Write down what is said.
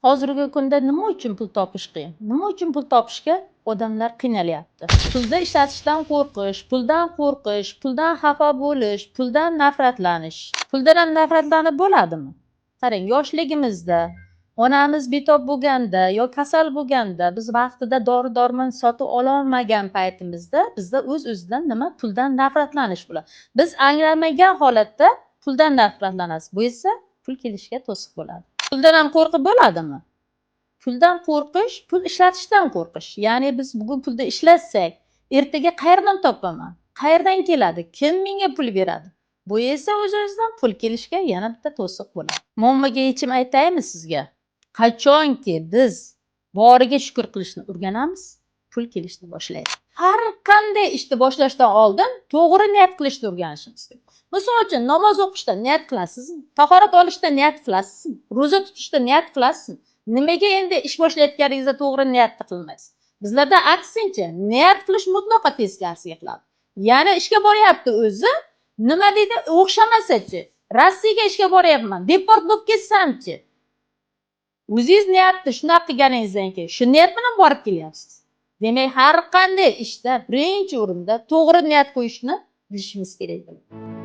Hozirgi kunda nima uchun pul topish qiyin? Nima uchun pul topishga odamlar qiynalyapti? Pulni ishlatishdan qo'rqish, puldan qo'rqish, puldan xafa bo'lish, puldan nafratlanish. Puldan ham nafratlanib bo'ladimi? Qarang, yoshligimizda onamiz betob bo'lganda yo kasal bo'lganda biz vaqtida dori-darmon sotib ololmagan paytimizda bizda o'z-o'zidan nima? Puldan nafratlanish bo'ladi. Biz anglamagan holatda puldan nafratlanasiz. Bu esa pul kelishiga to'siq bo'ladi. Puldan ham qo'rqib bo'ladimi? Puldan qo'rqish, pul ishlatishdan qo'rqish. Ya'ni biz bugun pulni ishlatsak, ertaga qayerdan topaman? Qayerdan keladi? Kim menga pul beradi? Bu esa o'z-o'zidan pul kelishga yana bitta to'siq bo'ladi. Muammoga yechim aytaymi sizga? Qachonki biz boriga shukur qilishni o'rganamiz, pul kelishni boshlaydi. Har qanday ishni boshlashdan oldin to'g'ri niyat qilishni o'rganishimiz kerak. Misol uchun, namoz o'qishda niyat qilasizmi? Tahorat olishda niyat qilasizmi? Ro'za tutishda niyat qilasizmi? Nimaga endi ish boshlayotganingizda to'g'ri niyatni qilmaysiz? Bizlarda aksincha, niyat qilish mutlaqo teskarisiga qiladi. Ya'ni ishga boryapti o'zi, nima deydi? O'xshamasachi? Rossiyaga ishga boryapman, deport bo'lib ketsamchi? O'zingiz niyatni shunaqa qilganingizdan keyin shu niyat bilan borib kelyapsiz. Demak, har qanday ishda birinchi o'rinda to'g'ri niyat qo'yishni bilishimiz kerak bo'ladi.